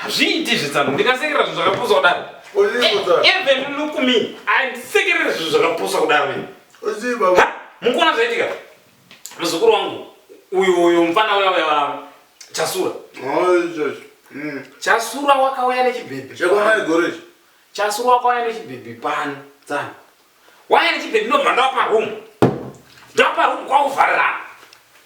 Hazviiti zvitsano. Ndingasekerera zvinhu zvakapusa kudaro. Even look me. Handisekerere zvinhu zvakapusa kudaro. Mukuona zvaitika? Muzukuru wangu uyu uyu mfana uya uya Chasura. Chasura wakauya nechibhebhi. Chasura wakauya nechibhebhi pano. Tsano. Waya nechibhebhi ndobva ndapa room. Ndapa room kwauvharirana.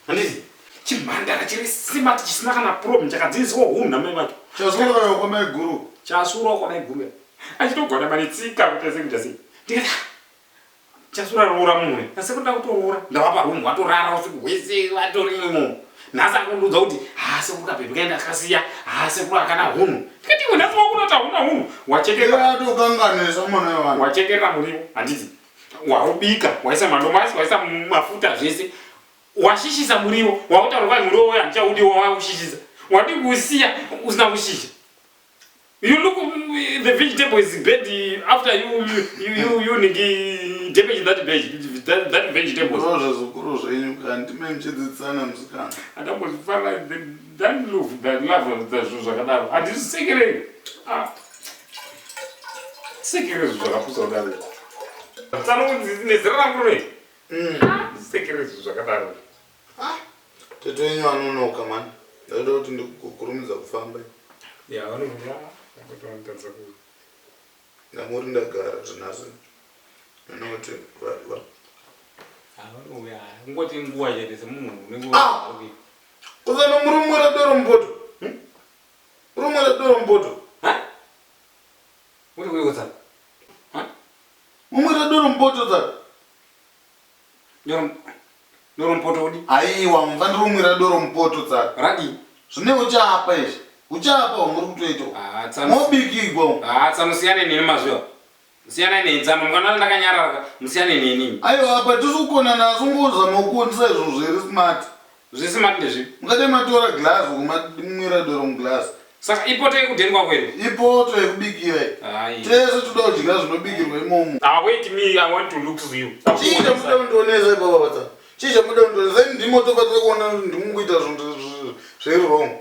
Handiti? Chimhandara chiri smart chisina kana problem chakadzidziswa hunhu namai vacho. Chasura kwa mai guru. Chasura kwa mai guru. Achitogwadama netsika kuti sei kuti sei. Ndikati Chasura roora munhu. Asi kuda kutoroora. Ndavapa room watorara usiku hwese vatori imomo. Nhasi akundiudza kuti haa sekuru kabhebhi kaenda akasiya haa sekuru akana hunhu. Ndikati iwe nhasi wakunoti hauna hunhu. Wachekerera. Atokanganisa mwana wevanhu. Wachekerera muriwo handiti. Waubika waisa madomasi waisa mafuta zvese. Washishisa muriwo wakutaura kwai muriwo uyo handichaudi waushishisa. Wadii kuusiya usina kushisha. You look the vegetable is bad after you you you you nigi damage that veg that, that vegetable. Ndozvo zvizukuru zvenyu kandi ndime muchidzidzisana musikana. Andambozvifarira that love that love that zvinhu zvakadaro. Handisekereri. Ah. Sekereri zvinhu zvakapusa kudaro. Tsano nezera rangu rei. Ah, sekereri zvinhu zvakadaro. Ah, tete wenyu anonoka mani. Ndaida kuti ndikukurumidza kufamba. Ya, vanonoka. Vanotadza ku. Ndangori ndagara zvinhasi. Ndinoti va va. Ah, vanouya. Kungoti nguva chete semunhu unenge Ah! Kuzana murume radoro mupoto. Hmm? Murume radoro mupoto. Ha? Uri kuikutsa? Ha? Mumwe radoro mupoto tsaka. Doro mupoto udi? Aiwa, mufanira kumwira doro mupoto tsaka. Radii? Zvine uchapa izvi. Uchapa hwamuri kutoita. Ah, tsano. Mobikigwa. Ah, tsano siyane neni mazviwa. Musiyane neni tsano, mukanona ndakanyarara musiyane neni. Aiwa, apa tisi kukonana asi ungozama kukonisa izvo zviri smart. Zviri smart ndezvipi? Mukadai matora glass kumamwira doro muglass. Saka ipoto yekudeni kwako here? Ipoto yekubikira iyi. Tese toda kudya zvinobikirwa imomo. Ah, wait me, I want to look to you. Chii chamuda kundionesa ipapa patsa? Chii chamuda kundionesa? Ini ndimo tofanira kuona ndimunguita zvinhu zviri wrong.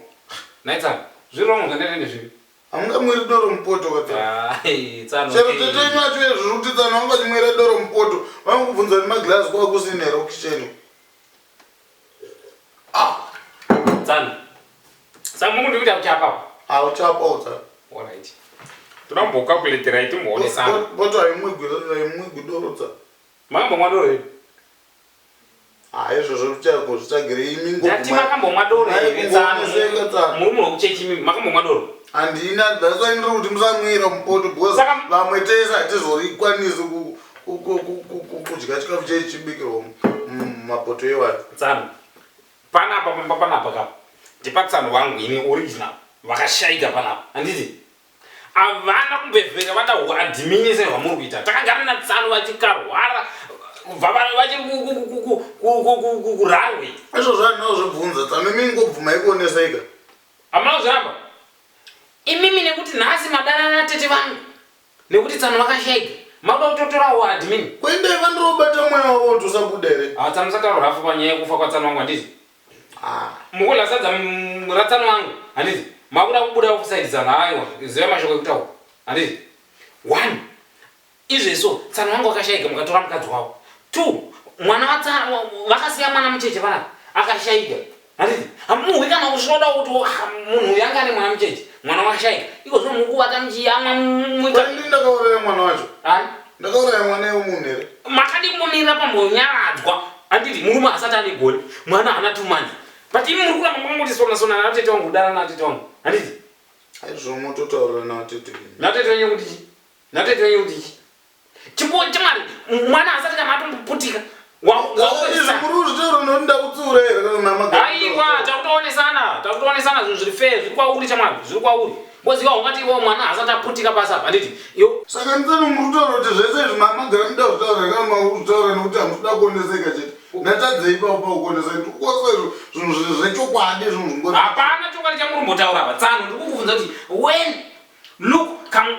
Naitsa, zviri wrong zvandaita ndezvipi? Hamungamwiri doro mupoto katsa. Ah, tsano. Chero tete yenyu acho zviri kuti tsano vanga vachimwira doro mupoto. Vangokubvunza nemaglass kwakusina here kukicheni. Ah. Tsano. Saka mungu ndikuita kuchapa. Ah, uchapa utsa. All right. Toda kumbokalkuletera timboonesana. Poto haimwigwi haimwigwi doro tsa. Makambomwa doro here? Ah, izvozvo zvichako zvitsvagire imi ngo. Ndati makambomwa doro here tsano? Muri munhu wekuchechi imi makambomwa doro? Handina, that's why ndiri kuti musamwira mupoto because vamwe tese hatizorikwanisi kudya chikafu chechibikirwa mumapoto iwayo. Tsano. Panapa pamba panapa ka ndipatsano vangu ini original vakashaika panapa handiti havana kumbevheka vada huadmini sehwamuri kuita takagara natsano vachikarwara kubva vachiri kurarwe izvozvo handina kuzvibvunza tsano imi ingobvuma ikuonesaika hamuna kuzviramba imimi nekuti nhasi madanana natete vangu Nekuti tsano vakashaika. Makuda kutotora u admin. Ko indai vandirobata mweya wavo kuti usabuda here? Ah tsano musataura rafu panyaya yekufa kwatsano wangu handiti? Ah. Mukudya sadza ratsano wangu handiti? Makuda kubuda offside tsano aiwa ziva mashoko ekutaura handiti? One izvezvo tsano wangu wakashaika mukatora mukadzi wavo. Two mwana watsano vakasiya mwana mucheche panapa akashaika. Handiti hamuhwi kana kusvoda kuti ah, munhu uyu anga ane mwana mucheche mwana washaika iko zvino mukuvata muchiyamwa muita Kwani ndakauraya mwana wacho Ani? ndakauraya mwana wemunhu here makadi kumbomirira pambonyaradzwa handiti murume asati ane gore mwana haana 2 months but imi muri kuramba makangoti sona sona natete wangu kudana natete wangu handiti aizvo mototaurira natete natete wenyu kuti chii natete wenyu kuti chii Chipo chamwari mwana asati kana atomboputika. Aiwa takutoonesana takutoonesana zvinhu zviri fair zviri kwauri chamwari zviri kwauri ngoziva ungati iwo mwana asati aputika pasi apa handiti yo saka nditsano muri kutaura kuti zvese izvi mamagara muda kutaura kana makutaura nekuti hamusi kuoneseka chete ndatadzei ipapo pakuonesa ndikukosa izvo zvinhu zvechokwadi zvinhu zvingori hapana chokwadi chamuri kumbotaura apa tsano ndiri kukubvunza kuti when look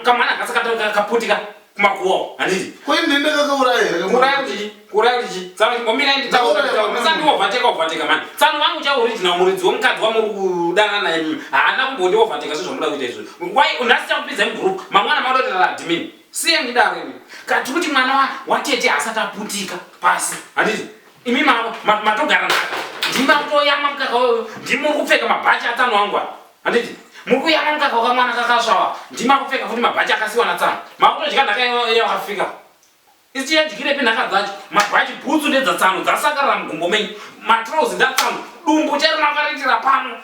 kamwana kasakati kaputika. Kumakuwa handiti? Ko ini ndakakauraya here? Kuuraya kuti chii? Kuuraya kuti chii? Tsano chimbomira nditaura nditaura. Musandi overtake overtake mani. Tsano wangu cha original muridzi wemukadzi wamuri kudanana naye mimi. Haana kumbondi overtake sezvamuda kuita izvo. Why nhasi takupinza mugroup. Mangwana makuda kuita admin. Siya ndidaro imi. Kati kuti mwana wa watete hasati aputika pasi. Handiti? Imi matogara nhaka. Ndima kutoyama mukaka uyoyo. Ndimi muri kupfeka mabhachi atsano wangu aya. Handiti? Muri kuyama mukaka wakamwana kakasvava. Ndima kupfeka futi mabhachi akasiwa natsano. Makutodya nhaka yawakafika. Isi tiyadyirepi nhaka dzacho? Mabhachi bhutsu ndedzatsano dzasakarira mugumbo menyu. Matrozi ndatsano. Dumbu chairo makariitira pano.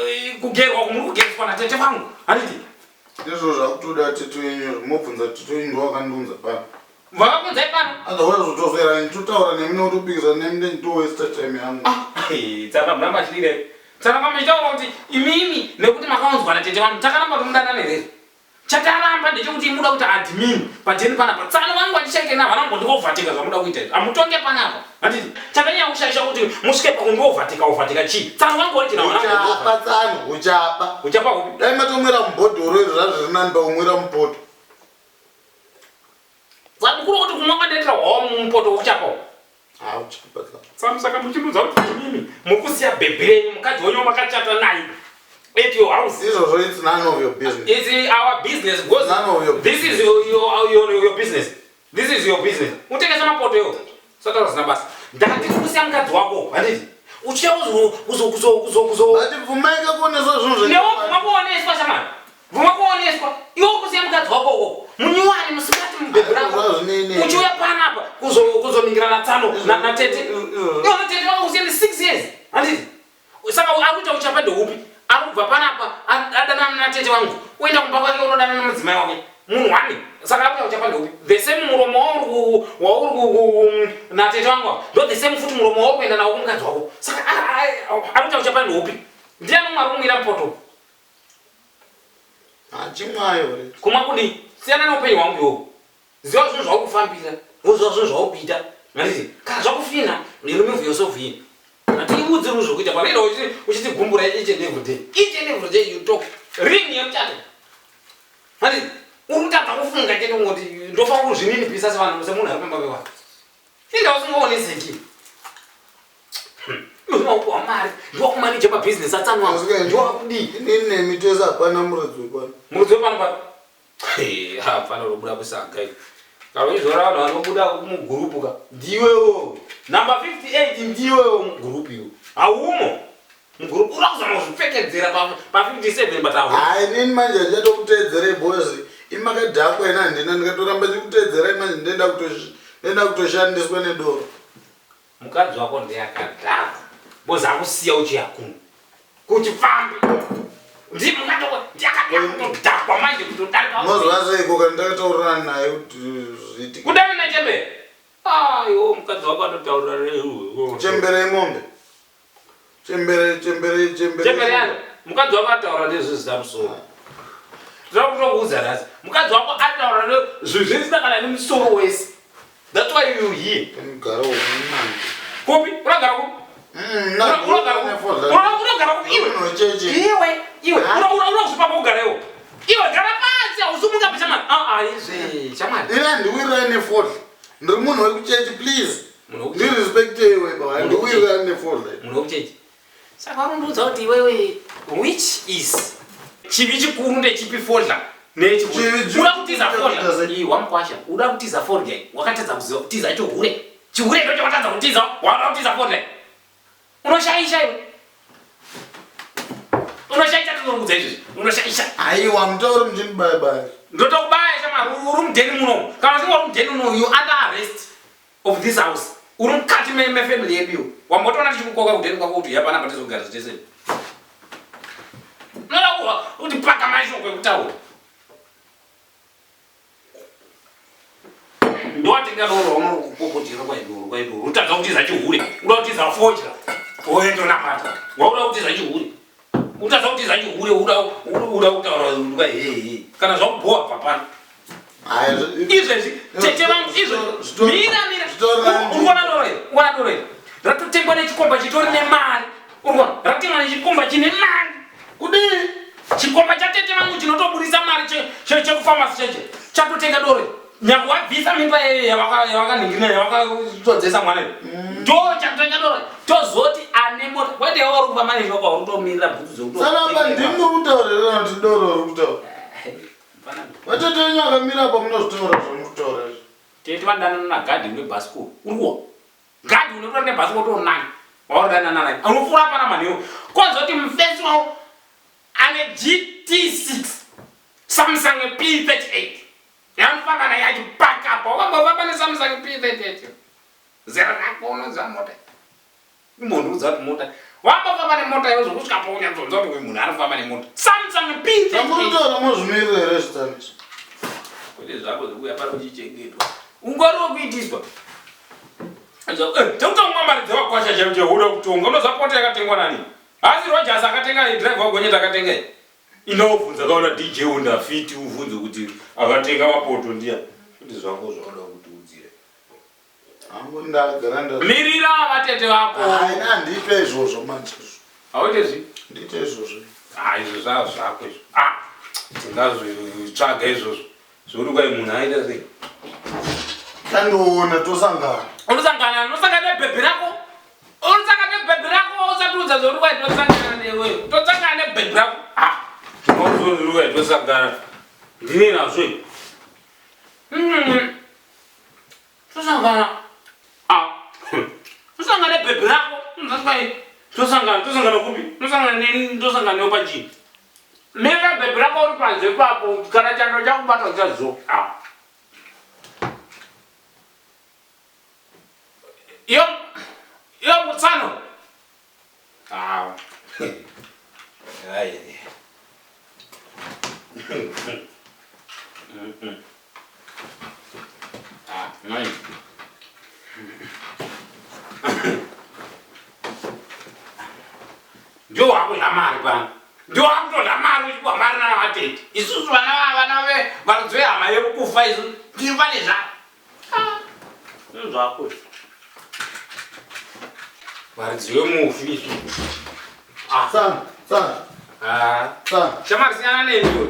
Eh, kugerwa kumuri kugereswa natete vangu. Handiti? Ndizvo zvakutoda tete wenyu mobvunza tete wenyu ndowakandiunza pano. Vakakunzai pano? Otherwise utoswera ndichotaura nemi nokutopikisa nemi ndenditowesta time yangu. Ah, tsana muramba achidire. Tsana pamuchitaura kuti imimi nekuti makaunzwa natete vangu takaramba kuti mudanane here? Chataramba ndechekuti muda kuti admin padeni panapa. Tsano vangu vachishaike navo havana kumbondiovateka zvamuda kuita izvi. Hamutonge panapa. Handiti chakanyanya kushaisha kuti musvike pakundiovateka ovateka chii? Tsano vangu original havana Uchapa tsano, uchapa. Uchapa kupi? Dai matomwira mubhodhoro iri zvazviri nani pakumwira mupoto. Mukuru kuti kumwa kwandaitira hwawa mumupoto uchapa. Ah, uchapa. Tsano saka muchinudza kuti imimi mukusiya bhebhi renyu mukadzi wenyu makachata naye at your house. Izvozvo it's none of your business. It's our business because None of your this is your, your, your, your business. This is your business. Utengesa mapoto iwo. Sataura zina basa. Ndati kusiya mukadzi wako, handiti? Uchiya kuzo kuzo kuzo kuzo kuzo. But bvumaika kuoneswa zvinhu zve. Newe bvuma kuoneswa shamani. Bvuma kuoneswa. Iwe kusiya mukadzi wako uko. Munyuwani musikati mubhebhi rako. Uchiuya panapa kuzo kuzoningirana tsano na na tete. Iwe na tete wako kusiya 6 years. Handiti? Saka ari kuita uchapa ndeupi? Ari kubva panapa adanana natete vangu oenda kumba kwake unodanana mudzimai wake munhu wani saka ari kuita uchapa ndeupi? The same muromo wauri natete vangu ava ndo the same futi muromo wauri kuenda nawo kumukadzi wako saka ari kuita uchapa ndeupi? Ndiani umwe ari kumwira mupoto? Hachimwayo. Kumwa kudii? Siyana neupenyu hwangu iwowo. Ziva zvinhu zvauri kufambira, woziva zvinhu zvauri kuita. Handiti kana zvakufina, you remove yourself here. Hatiudzi ruzvo zvokuita panoenda uchitigumbura each and every day. Each and every day you talk. Ring yemuchato. Handiti uri kutadza kufunga chete kungoti ndofanira kuzvininipisa sevanhu semunhu ari pamba pevanhu. Inda usingaoneseki. Unokuwa mari, ndiwakumanija mabhizinesi atsanwa. Ndiwakudii? Inini nemi tese hapana muridzi wepano. Muridzi wepano pano. Hapana unobuda kusaga iwe. Kana uchizora vanhu vanobuda mugurupu ka. Ndiwewo. Number 58 ndiwewo mugurupu iwe. Haumo. Mugurupu uri kuzama kuzvipfekedzera pa pa 57 but haumo. Hayi nini manje handichatokuteedzerai boys imakadhakwa ina handina ndikatoramba chikuteedzerai manje ndenda kutoshandiswa kutoshandiswa nedoro. Mukadzi wako ndiye akadhakwa because akusiya uchiya kuno kuchipfambi ndiye mukadzi wako ndiye akadhakwa manje kutodarika Moziva seiko kana ndakataurirana naye kuti zviitike. kudana nechembere aiwo mukadzi wako anotaurira re Chembere yemombe. Chembere chembere chembere. Chembere yani mukadzi wako ataura nezvezvina musoro. Ndinoda kutokuudza nhasi. Mukadzi wako ataura nezvezvisina kana nemusoro wese. That's why you here. Unogara unange. Kupi? Unogara kupi? Unogara kupi? Unogara kupi iwe? Iwe, iwe. Unozvipa kugara iwe. Iwe gara pasi hausumuka pa shamwari. Ah ah izve shamwari. Ina ndiwirira nefodla. Ndiri munhu wekuchechi please. Ndirespecte iwe baba. Ndiwirira nefodla. Munhu wekuchechi. Saka unondiudza kuti iwewe which is chivi chikuru ndechipi fodla uda kutiza fodla iyi wamukwasha uda kutiza fodla wakatadza kuziva kutiza chihure chihure ndo chawatadza kutiza wauda kutiza fodla unoshaisha iwe unoshaisha tinokuudza izvizvi unoshaisha aiwa mutauri muchinibaya baya ndotokubaya shamari uri mudheni muno kana uchinge uri mudheni muno you under arrest of this house uri mukati mefamily yedu iwe wambotoona tichikukoka kudheni kwako kuti yapana patizogara tese unoda kuwa kuti paka mashoko ekutaura ndowatenga doro raunori kupopotera kwaidoro kwaidoro utadza kutiza chihure uda kutiza fodya woendonamata wauda kutiza chihure Utadza kutiza chihure uda uda kutaura uda hehe kana zvakubhowa bva pano. Izvezvi tete vangu izvo mira mira urikuona doro iri urikuona doro iri ratotengwa nechikomba chitori nemari urikuona ratengwa nechikomba chine mari kudii chikomba chatete vangu chinotoburisa mari chekufamasi cheche chatotenga doro iri. Nyange wabvisa mimba yeye yavakaningirina yavakatodzesa mwana iyo. Ndo chatochadora tozoti ane mota. Kwete yauri kupa mari shoko uri kutomirira bhutsu dzekuto. Saka apa ndimi muri kutaura here kana kuti doro riri kutaura? Vatete venyu vakamira apa munozvitaura zvamuri kutaura izvi. Tete vandanana nagadhi webhasikoro. Uri kuwa? Gadhi unotora nebhasikoro tonani. Wauri danana naye. Unopfuura pana manheru. Kozoti mufesi wavo ane GT6 Samsung P38. Yanofamba naye achipaka apa. Wakambofamba neSamsung P38. Zera rako unoziva mota. Imbondiudza kuti mota. Wambofamba nemota iyo zvokusvika paunyatsonzwa kuti uyu munhu anofamba nemota. Samsung P38. Zvamuri kutaura mozvimirira here zvitani izvi? Kwete zvako zvekuuya pano uchichengetwa. Ungwari wekuitiswa. Tekutonga mari dzevakwasha chaivo chaivo uda kutonga unoziva pota yakatengwa nani? Haasi Rogers akatenga driver wagonyeti akatenga iyi. Inda wobvunza kaona DJ Honda Fit uvhunze kuti akatenga mapoto ndiya. Kuti zvako zvauda kutiudzira. Hangu ndagara nda. Mirira vatete vako. Hayi handiite izvozvo manje. Hauite zvi? Ndiite izvozvo. Ah izvo zvava zvako izvo. Ah tingazvitsvaga izvozvo. Zvekuti kwai munhu aita sei? Tandoona tosangana. Unosangana, unosangana nebhebhi rako. Unosangana nebhebhi rako usatiudza zvekuti kwai tosangana newe. Tosangana nebhebhi rako. Ah. Zvekuti kwai tosangana. Ndine nazvo. Tosangana. Ah. Tosangana nebhebhi rako. Tosangana. Tosangana, tosangana kupi? Tosangana neni, tosangana newe pachii? Mira bhebhi rako uri panze ipapo kana chando chakubata uchazo. Ah. Yo yo mutsano. Ah. Ai. Ah, nai. Ndiwo wakudya mari pano. Ndiwo wakutodya mari uchipiwa mari nana vatete. Isusu vana vana ve varidzi vehama yekukufa isu tiri pane zvako. Ah, zvako. Varidzi vemufi isu. Ah. Sana, sana. Ah. Sana. Shamari siyana neni iwe.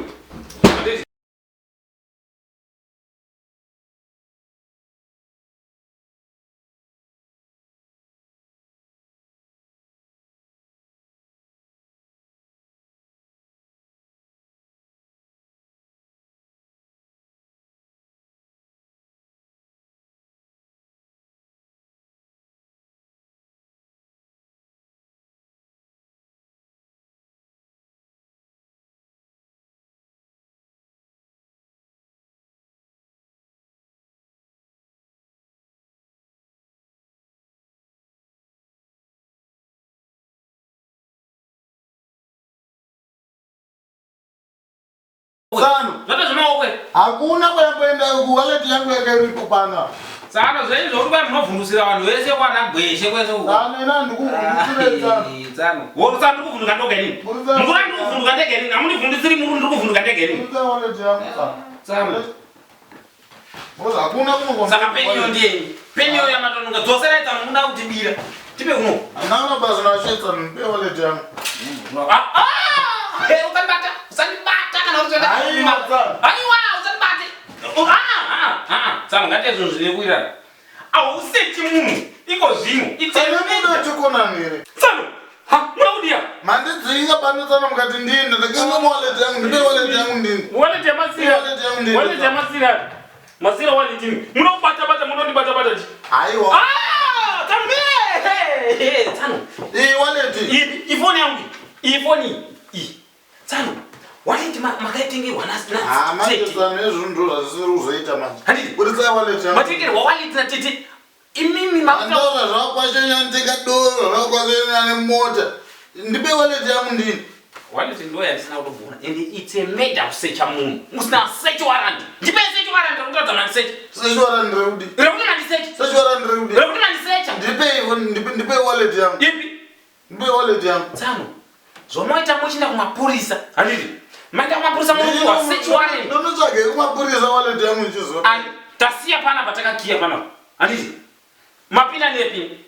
Tsano. Zvata zvemaoko here? Hakuna kwayamboenda wallet yangu yanga iripo pano. Tsano zvenyu zvokuti kwai munovhundusira vanhu vese kwana gweshe kwese uko. Tsano ina ndikuvhundusira tsano. Tsano. Wo tsano ndiri kuvhunduka ndoga inini. Mukura ndiri kuvhunduka ndega inini. Hamundivhundusiri muru ndiri kuvhunduka ndega inini. Burutsa wallet yangu tsano. Tsano. Because hakuna kumwe Saka peni iyo ndiyenyu. Peni iyo yamatononga dzoserai tsano muda kutibira. Tipe kuno. Handina basa nacho tsano ndipe wallet yangu. Ah ah! Hey, usandibata. Usandibata kana uri kuenda. Aiwa, tsano. Aiwa, usandibate. Oh, ah ah ah. Tsano ngatiye zvinhu zvine kuirana. Hausechi munhu iko zvino. It's a Tsano major. muda tikonani here? Tsano. Ha, muda kudiya. Mandidzinga pano tsano mukati ndini ndatenga wallet yangu ndipe wallet yangu ndini. Wallet yamasira. Wallet yangu ndini. Wallet yamasira. Masira wallet ini. Munobata bata munondibata bata chi. Aiwa. Ah, tsano. Hey, hey, tsano. Iyi wallet. Ipi ifoni yangu. Iyi ifoni iyi. Tsano. Wallet makaitengerwa na Ah, na manje tete. tsano izvi ndizvo zvandisiri kuzoita manje. Handiti. Buritsai wallet yangu. Matengerwa wallet na tete. Imimi makuta Andora zvakwasha nyantenga doro zvakwasha nyane mota. Ndipe wallet yangu ndini. Wallet ndo yandisina kutombona and it's a murder kusecha munhu usina search warrant. Ndipe search warrant rekuratidza mandisecha. Search warrant rekudi. Rekuti mandisecha. Search warrant rekudi. Rekuti mandisecha. Ndipe ndipe ndipe wallet yangu. Ipi? Ndipe wallet yangu. Tsano. Zvomoita muchienda kumapurisa. Handiti? Maenda kumapurisa munopiwa search warrant. Ndonotsvaga kumapurisa wallet yangu ichizo. And tasiya panapa takakiya panapa. Handiti? Mapinda nepi?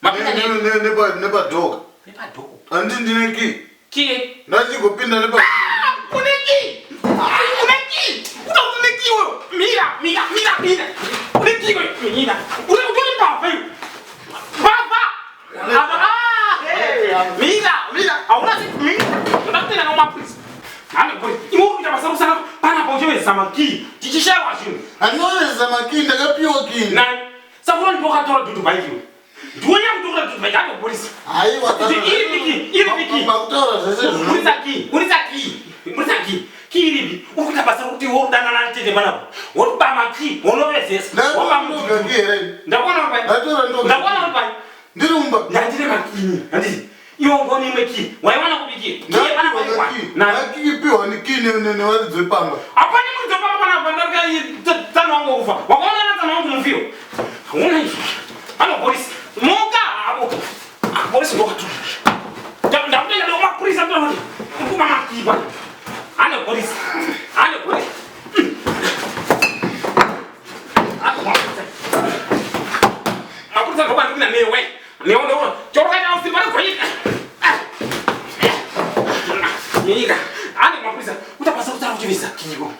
Mapinda nepi? Nepa nepa dog. Nepa dog. Handiti ndine key. Key. Ndachigopinda nepa. Ah, une key. Une key. Kuda une key wewe. Mira, mira. Mina. Uri utori mbavha iwe. Mbavha. Apa ah, hey. Mina, mina. Hauna mina. Ndoda kuenda nomapurisa. Hame boy. Iwe uri kuita basa kusana panapa uchiwezesa makii. Tichishaiwa zvinhu. Handinowezesa makii ndakapiwa kii. Nani? Saka unondipa ukatora dudu bike iwe. Ndiwe nyakutora dudu bike hame polisi. Haiwa. Iri piki, iri piki. Makutaura zvese zvino. Buritsa key, buritsa key, buritsa key. Key iripi? Uri kuita basa rekuti wodanana natete panapa. Woba makey, wonovezesa. Woba Ndatora ndoga key here? Ndakuona uri pai. Ndatora ndoga. Ndakuona uri pai. Ndiri mumba. Ndandine makey, handiti. Iwe ungoni imwe key. Waiwana kupi key? Key yepana waiwana. Nani? Ndakipiwa ni key nevaridzi vepamba. Hapana muridzi wepamba panapa ndarika tsano wangu wakufa. Wakaona na tsano wangu mufiwo. Hauna izvo. Ano polisi. Muka havo. Ah, polisi ndokatura. Ndakutoenda nekumapurisa ndoona kuti uri kuba makey pano. Ano polisi. Ano polisi. Ano mapurisa. Mapurisa ndokwandikuna newe. Newe ndoona. Chorokata usimba ragonyika. Nyika. Ane mapurisa. Kuta basa kutara kuchivisa kinyiko.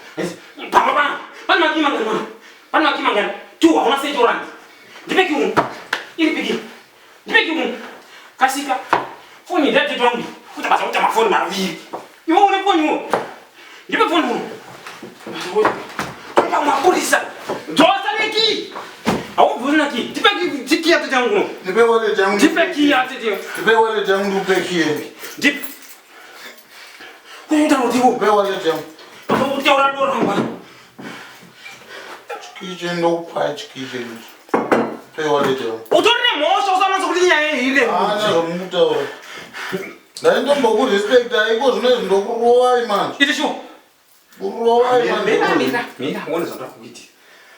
Pamba pana. Pane makii mangani mwana? Pane makii mangani? Tu hauna senti orandi. Ndipe kiuno. Iri piki. Ndipe kiuno. Kasika. Foni ndatete wangu. Kuta basa kuta mafoni maviri. Iwe une foni iwe. Ndipe foni uno. Topa mapurisa. Dzosa neki. Haubvuri naki. Ndipe kii yatete wangu uno. Ndipe wallet yangu. Ndipe kii yatete. Ndipe wallet yangu ndikupe key. Ndipe. Kunotaura kuti iwe. Ndipe wallet yangu. Kutaura doro rangwana. Chikii chenyu ndokupai chikii chenyu. Ndipe wallet yangu. Utori nemhosva usanonzi kuti nyaya iyi ire. Haana zvamukutaura. Ndai ndombokurespecta iko zvino izvi ndokurovai manje. Iti shuwa. Kurovai manje. Mira, mira, mira, uone zvandoda kukuitira.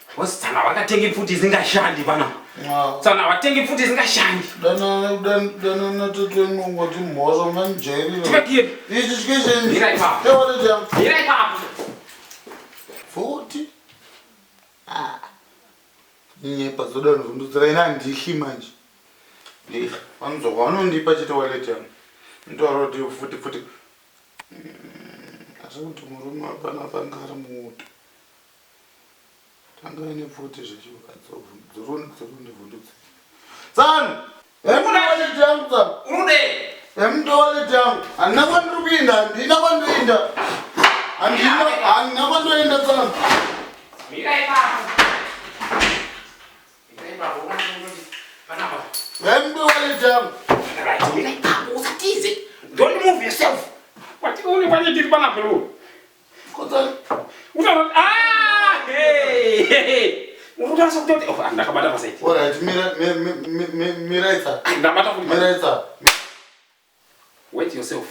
Because tsana vakatenge pfuti isingashandi panapa. Ah. Tsana vatengi pfuti isingashandi. Danana tete nongoti mhosva mandijairira. Ndipe key. Ichi chikii chenyu. Mira ipapo. Ndipe wallet yangu. Mira ipapo. Futi. Ah. Nyepa dzoda kundivhundutsira ini handihli manje. Ndihli. Vanodzoka vanondipa chete wallet yangu. Ndotaura kuti futi futi. Asi kuti murume wapanapa anga ari muuto. Tanga aine pfuti zvechiva dzorondivhundutsira. Tsano! Hemuno wallet yangu tsano. Urude. Hemuno wallet yangu. Handina kwandiri kuinda, handina kwandoinda. Handina handina kwandoenda tsano. Mira ipapo. Mira ipapo. Panapa. Hemuno wallet yangu. Right, mira ipapo usatize. Don't move yourself. Kwati une kwanye tiri panapa iwe. Kotsano. Utaura ah hey hey. Uri kutaura kuti oh ndakabata pasaiti. Alright, mira mira mira itsa. Ndabata kuti Mira itsa. Wait yourself.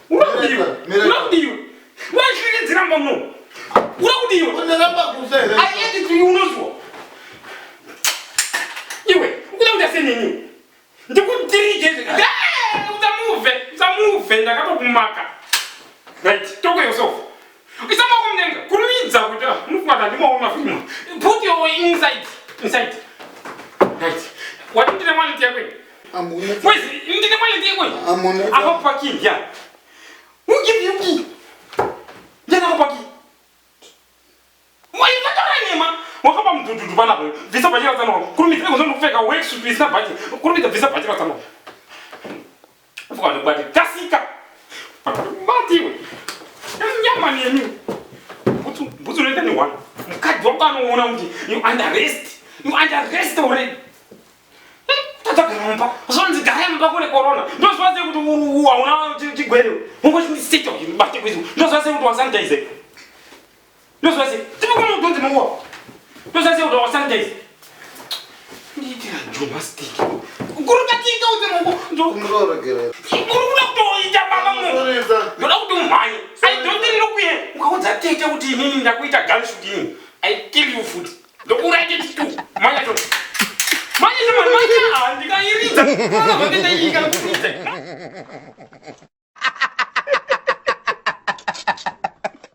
Urakudiwa. Urakudiwa. Washiridzira mbono. Urakudiwa. Unaramba kufa here? Ayendi kuti unozwa. Iwe, ukuda kuita senini? Ndikudirije. Usamuve, usamuve ndakatokumaka. Right, talk yourself. Isa maoko mudenga, kurumidza kuti unofunga kuti handimaona filimu. Put your inside, inside. Right. Wati ndine wallet yako iyi? Amuna. Wezi, ndine wallet yako iyi? Amuna. Akakupa key ndiani? Who give you key? Ndiani akakupa key? Waitatora nema. Wakapa mudhudhudhu panapa. Bvisa bhachi ratsano wako. Kurumidza iko ndokupfeka worksuit isina bhachi. Kurumidza bvisa bhachi ratsano wako. Ufuka ndikubate. Kasika. Batiwe. Nyama nemi. Bhutsu bhutsu unoita ne one. Mukadzi wako anoona kuti you under arrest. You under arrest already. Tatagara mumba. Zvonzi garai mumba kune corona. Ndozviva sei kuti hauna chigwere. Ungoti ndisito bate kwizi. Ndozviva sei kuti wasanitize. Ndozviva sei. Tipo kuno donzi munguwa. Ndozviva sei kuti wasanitize. Ndiitira juma stick. Kurukatika uze mungu. Ndo Munoregera. uri kuda kutoita baba mungu. Ndoda kuti umhanye. I don't look here. Ukaudza tete kuti inini ndakuita gunshoot ini. I kill you futi. Ndokuuraya tete tu. Manya to. Manya to manya. Ndikairidza. Ndikairidza.